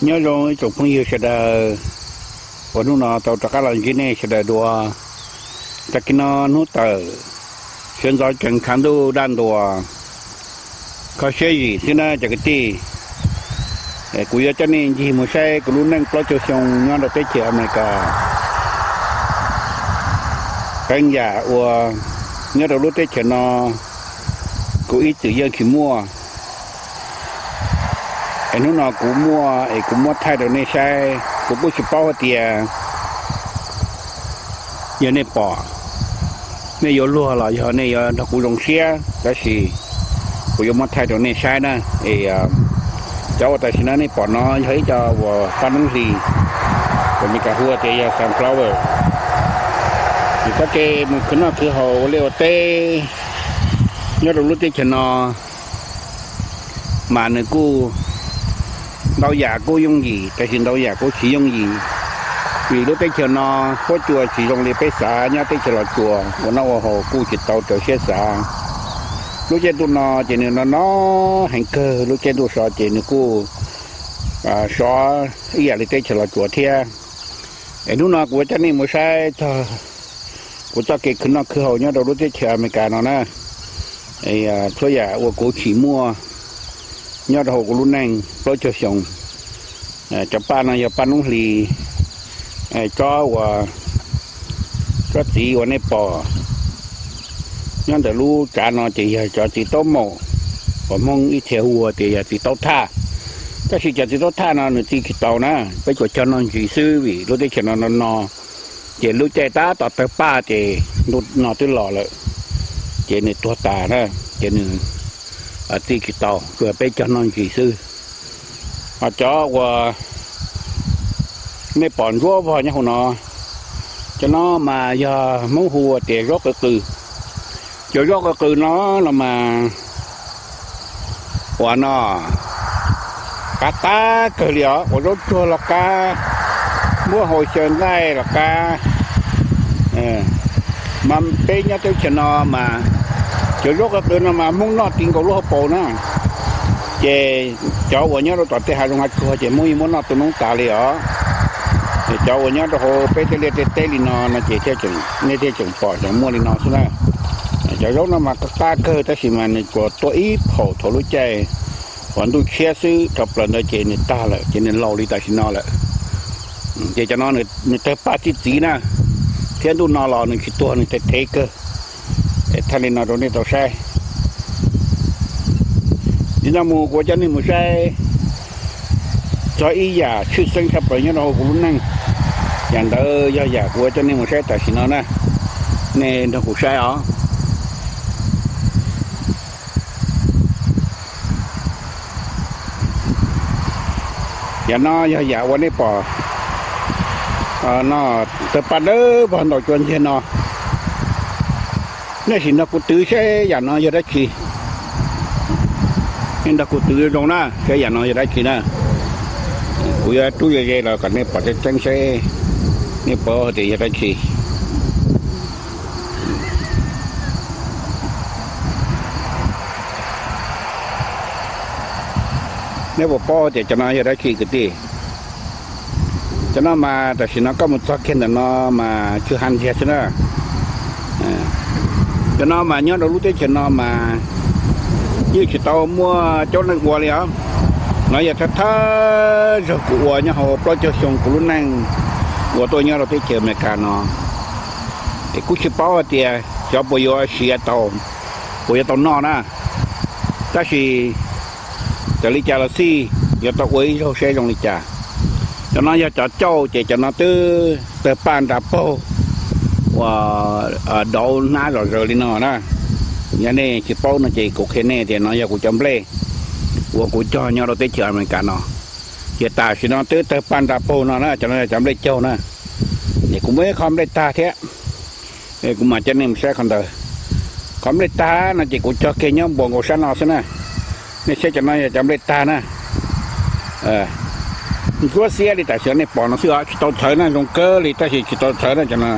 Nyob zoo ib tsoom phooj ywg sawv daws uas hnub no tau rov qab los ntsib nej sawv daws dua. Tag kis no hnub tawm, sawv ntxov tsees tshav ntuj daj ntuas, kho siab zim xwb na cov kwv tij. Kuv yuav coj nej ncig mus saib kuv lub neej plaub caug xyoo nyob rau teb chaws Amelikas. Qee yam uas nyob rau lub teb chaws no kuv ib txwm yeej tsis muaj, es hnub no kuv muaj es kuv muab thaij rau nej saib. Kuv kuj tsis paub hais tias yog nej pom, nej yuav luag los yog nej yuav nrog kuv zoo siab, tab sis kuv yuav muab thaij rau nej saib na. Es cov uas tam sim no nej pom no yog ib co uas paj noob hlis, uas Meskas hu tias yog sunflower. Nws txoj kev mus khwv noj khwv haus ua liaj ua teb nyob rau lub teb chaws no mas nws kuj ntau yam kuj yooj yim, tab sis ntau yam kuj tsis yooj yim. Vim lub teb chaws no huab cua tsis zoo li peb xav, nyob teb chaws Los Tsuas ua noj ua haus kuj tsis tau raws siab xav. Lub caij ntuj no ces nws no no heev kawg, lub caij ntuj so ces nws kuj sov ib yam li teb chaws Los Tsuas thiab. Es hnub no kuv yuav coj nej mus saib txog kuv txoj kev khwv noj khwv haus nyob rau lub teb chaws Amelikas no na. Txhua yam uas kuv tsim muaj nyob rau hauv kuv lub neej plaub caug xyoo. Cov paj no yog paj noob hlis, tsob uas, tsob txiv uas nej pom nyob ntawm lub tsav no ces yog cov txiv taub maum, uas Hmoob ib txhia hu tias yog txiv taub thaj. Tab sis cov txiv taub thaj no nws txi tsis tau na, peb tsuas cog noj ntsis xwb vim lub teb chaws no no no, ces lub caij tab tom tawg paj ces ntuj no twb los lawm, ces nws tuag tas na, ces nws txi tsis tau, tsuas peb cog noj ntsis xwb. Ho cov uas nej pom ntsuab vog nyob hauv no, cov no mas yog Hmoob hu tias zaub qw qw. Cov zaub qw qw no no mas ua no qab qab kawg li os, ua zaub tsuag los qab, muab hau xyaw nqaij los qab. Mas peb nyob teb chaws no mas cov zaub qw qw no mas Hmoob noj ti nkaus lub hauv paus na. Ces cov uas nyob rau tom tej hav zoov hav tsuag ces Hmoob yeej muab noj tu noob tas li os. Cov uas nyob rau hauv peb tej liaj tej teb li no no ces nej thiaj tseem pom tseem muaj li no xwb na. Cov zaub no mas qab qab kawg tab sis mas nws tsuas tuaj ib phaum thaum lub caij uas ntuj tshiab xwb, dhau plaws ntawd ces nws tag lawm ces nws laus li tam sim no lawm. Ces cov no nws tawg paj txi txiv na, thiab ntuj no los nws tsis tuag, nws thev thev kawg. Thaij li no rau nej tau saib. Nim no mus kuv coj nej mus saib txog ib yam tshwj xeeb tshaj plaws nyob rau hauv kuv lub neej. Yam ntawd yog yam kuv coj nej mus saib tam sim no na. Nej nrog kuv saib os. Yam no yog yam uas nej pom no, tawg paj dawb vog ntaus cua nciag no. Nej sim nrog kuv twv seb yam no yog dab tsi. Nej nrog kuv twv zoo na, seb yam no yog dab tsi na. Kuv yuav rub ze ze los kom nej pom tseeb tseeb seb nej paub tias yog dab tsi. Nej puas paub tias cov no yog dab tsi kwv tij? Cov no mas tam sim no koj mus txog kiag ntawm no mas tsw ha ntxiag xwb na. Cov no mas nyob rau lub teb chaws no mas yeej tsis tau muaj caub neeg ua li os. No yog thawj thawj zaug kuv ua nyob hauv plaub caug xyoo kuv lub neej uas tuaj nyob rau teb chaws Amelikas no. Es kuj tsis paub hais tias xyov puas yuav siav tau, puas yuav tau noj na. Tab sis txawm li cas los xij yuav tau ua ib zaug seb zoo li cas. Cov no yog cov cauj ces cov no twb tawg paj nra paug uas dauv hnab zom zaws li no na. Yog nej tsis paub no ces kuv qhia nej tias no yog kuv cov nplej uas kuv cog nyob rau teb chaws Amelikas no. Ces tam sim no twb tawg paj nra paug no na, cov no yog cov nplej caug na. Es kuv muaj ib qho nplej tag thiab, kuv mam coj nej mus saib qhov ntawd. Qhov nplej tag no ces kuv cog kiag nyob npuas nkaus sab no xwb na. Nej saib cov no yog cov nplej tag na. Ntsuab xiab li tam sim no nej pom no xwb os, tsis tau txhawv na, zoo kawg li tab sis tsis tau txhawv na. Cov no,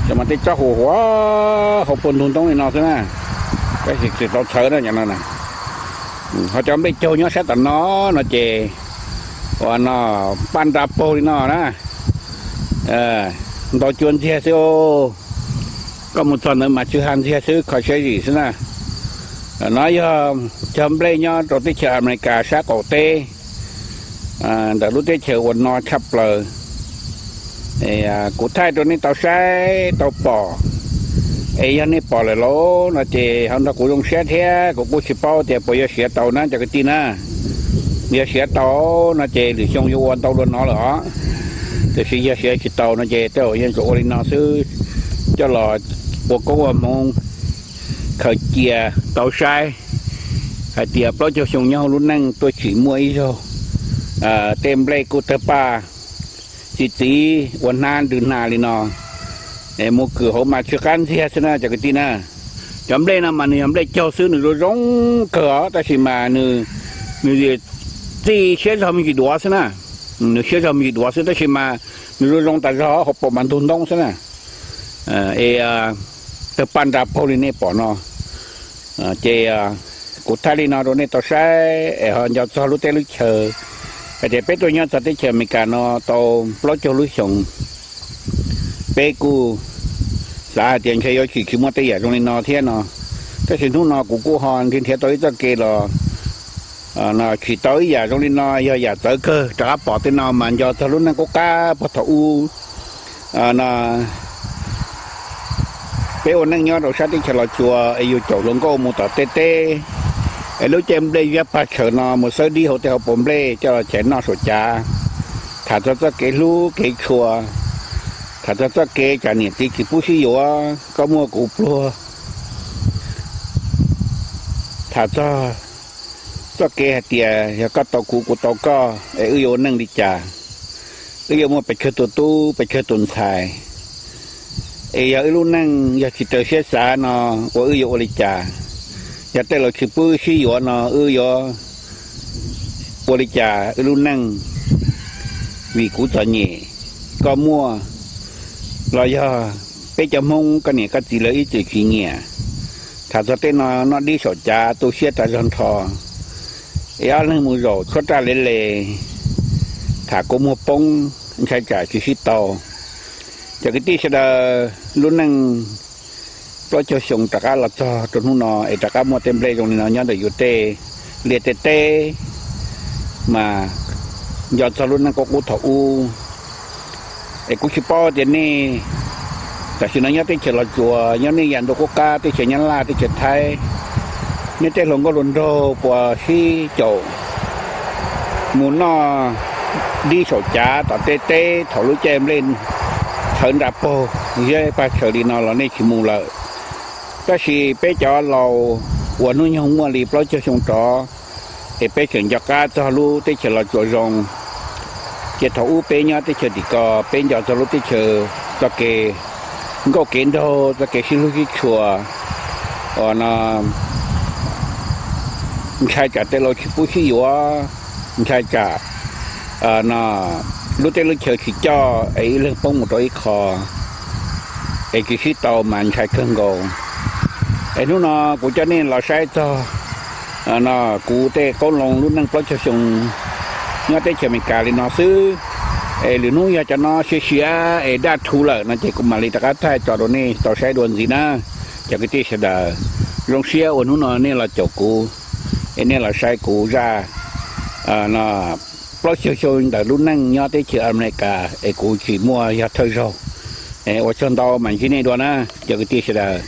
cov mas tej tsob huam huam hauv puag ntug ntoob li no xwb na, tab sis tsis tau txhawv na cov no. Ho cov nplej caug nyob sab tom no no ces uas no paj nra paug li no na, ntau cua ntxiag xwb. Koj mus txog ntawd mas tsw ha ntxiag xwb, kho siab zim xwb na. No yog cog nplej nyob rau teb chaws Amelikas sab qaum teb, ntawm lub teb chaws uas no tshaj plaws. Kuv thaij rau nej tau saib tau pom, es yog nej pom lawm lauj no ces ho nrog kuv zoo siab thiab. Kuv kuj tsis paub tias puas yuav siav tau na cov kwv tij na. Yog siav tau no ces lwm xyoo yuav ua ntau dua no lawm os. Tiam sis yog siav tsis tau no ces tej zaum yeej tsuas ua li no xwb, coj los ua koob ua hmoov khaws cia tau saib hais tias plaub caug xyoo nyob hauv lub neej tuaj tsim muaj ib zaug tej nplej kuj tawg paj txi txiv ua hnab ntws hna li no, mus kwm hauv mas tsw qab ntxiag xwb na cov kwv tij na. Cov nplej no mas nws yog nplej caug xwb, nws zoo zoo kawg os, tab sis mas nws txi siab zog me ntsis duav xwb na. Nws siab zog me ntsis duav xwb tab sis mas nws zoo zoo tas zog, hauv paus mas ntug ntoob xwb na. Es tawg paj nra paug li nej pom no. Ces kuv thaij li no rau nej tau saib es ho nco txog lub teb lub chaws hais tias peb tuaj nyob txog teb chaws Amelikas no tau plaub caug lub xyoos, peb kuj xav hais tias ntshe yuav tsim tsis muaj tej yam zoo li no thiab no. Tab sis hnub no kuv kuj ho nrhiav nrhiav tau ib txoj kev los tsim tau ib yam zoo li no, yog yam txawv kawg. Rov qab pom tej no mas nco txog lub neej qub qab puag thaum ub no peb ua neej nyob rau sab teb chaws Los Tsuas es yus caum hluas nkauj mus tom tej teb, es lub caij nplej ziab pag tshaws no mus xawb dib hauv tej hauv paus nplej coj los chais noj saum cav. Tham txog txoj kev hlub kev tshua, tham txog txoj kev tsam niam txiv tsis pub sib yuav koj muaj kuv pluag, tham txog txoj kev hais tias yog koj tau kuv kuv tau koj es wb yuav ua neej li cas, wb yuav muaj pes tsawg tus tub pes tsawg tus ntxhais, es yog wb lub neej yog tsis raws siab xav no uas wb yuav ua li cas, yog tej laus tsis pub wb sib yuav no wb yuav ua li cas wb lub neej, vim kuv txom nyem, koj muaj, los yog peb cov Hmoob koj niam koj txiv lawv ib txwm tsis nyiam. Tham txog tej no noj dib saum cav tu siab tas zog nrho, es ob leeg mus zaum tshuab raj le le, tham kua muag poob, ntshai tsam tsis sib tau. Cov kwv tij sawv daws, lub neej plaub caug xyoo rov qab los txog rau hnub no es rov qab muaj tej nplej zoo li no nyob ntawm yus tej liaj tej teb, mas nco txog lub neej qub qub thaum ub. Es kuv tsis paub tias nej tam sim no nyob teb chaws Los Tsuas, nyob nej yam ntu qub qab teb chaws Nyab Laj teb chaws Thaib, nej tej hluas nkauj hluas nraug puas sib caum mus noj dib saum cav tom tej teb thaum lub caij nplej txhawv nra paug ziab pag tshaws li no los nej tsis mus lawm. Tab sis peb cov laus uas hnub nyoog muaj li plaub caug xyoo rov, es peb tseem nco qab txog lub teb chaws Los Tsuas zoo. Ces thaum ub peb nyob teb chaws tim ko peb nco txog lub teb chaws txoj kev nkauj kev nraug, txoj kev sib hlub sib tshua, uas no ntshai tsam tej laus tsis pub sib yuav, ntshai tsam no lub teb lub chaws tsis coj es ib leeg poob mus rau ib qho, es tsis sib tau mas ntshai kawg nkaus. Es hnub no kuv coj nej los saib txog no kuv tej qoob loo lub neej plaub caug xyoo nyob teb chaws Amelikas li no xwb. Es lwm hnub yog cov no siav siav es daj rhuv lawm no ces kuv mam li rov qab thaij tso rau nej tau saib dua ntxiv na. Cov kwv tij sawv daws, zoo siab uas hnub no nej los caum kuv, es nej los saib kuv zaj no plaub caug xyoo ntawm lub neej nyob teb chaws Amelikas es kuv tsim muaj yog thawj zaug. Ua tsaug ntau, mam ntsib nej dua na cov kwv tij sawv daws.